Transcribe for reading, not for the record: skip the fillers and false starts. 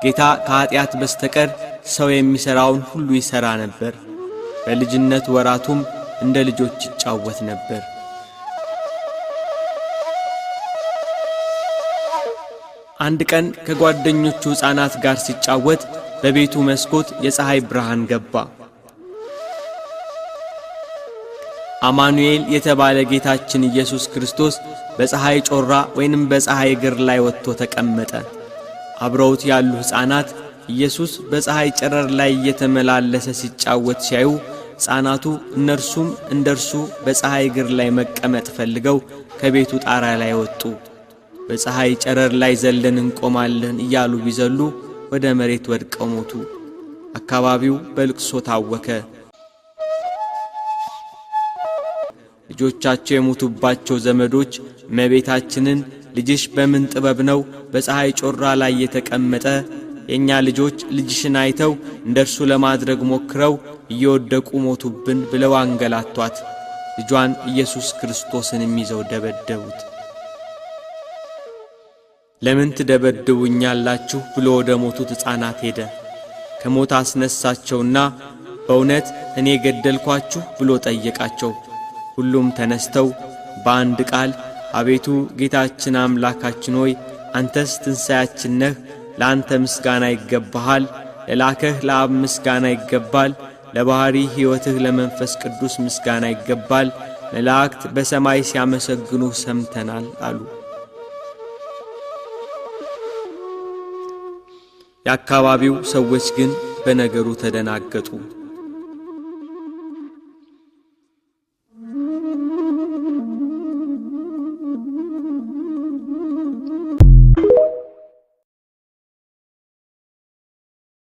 ጌታ ከኀጢአት በስተቀር ሰው የሚሠራውን ሁሉ ይሠራ ነበር። በልጅነት ወራቱም እንደ ልጆች ይጫወት ነበር። አንድ ቀን ከጓደኞቹ ሕፃናት ጋር ሲጫወት በቤቱ መስኮት የፀሐይ ብርሃን ገባ። አማኑኤል የተባለ ጌታችን ኢየሱስ ክርስቶስ በፀሐይ ጮራ ወይንም በፀሐይ እግር ላይ ወጥቶ ተቀመጠ። አብረውት ያሉ ሕፃናት ኢየሱስ በፀሐይ ጨረር ላይ እየተመላለሰ ሲጫወት ሲያዩ ሕፃናቱ እነርሱም እንደርሱ በፀሐይ እግር ላይ መቀመጥ ፈልገው ከቤቱ ጣራ ላይ ወጡ። በፀሐይ ጨረር ላይ ዘለን እንቆማለን እያሉ ቢዘሉ ወደ መሬት ወድቀው ሞቱ። አካባቢው በልቅሶ ታወከ። ልጆቻቸው የሞቱባቸው ዘመዶች እመቤታችንን ልጅሽ በምን ጥበብ ነው በፀሐይ ጮራ ላይ የተቀመጠ? የእኛ ልጆች ልጅሽን አይተው እንደርሱ ለማድረግ ሞክረው እየወደቁ ሞቱብን ብለው አንገላቷት። ልጇን ኢየሱስ ክርስቶስንም ይዘው ደበደቡት። ለምን ትደበድቡኛላችሁ ብሎ ወደ ሞቱት ሕፃናት ሄደ። ከሞት አስነሳቸውና በእውነት እኔ ገደልኳችሁ ብሎ ጠየቃቸው። ሁሉም ተነስተው በአንድ ቃል አቤቱ ጌታችን አምላካችን ሆይ አንተስ ትንሣያችን ነህ፣ ለአንተ ምስጋና ይገባሃል፣ ለላከህ ለአብ ምስጋና ይገባል፣ ለባሕሪ ሕይወትህ ለመንፈስ ቅዱስ ምስጋና ይገባል፣ መላእክት በሰማይ ሲያመሰግኑህ ሰምተናል አሉ። የአካባቢው ሰዎች ግን በነገሩ ተደናገጡ።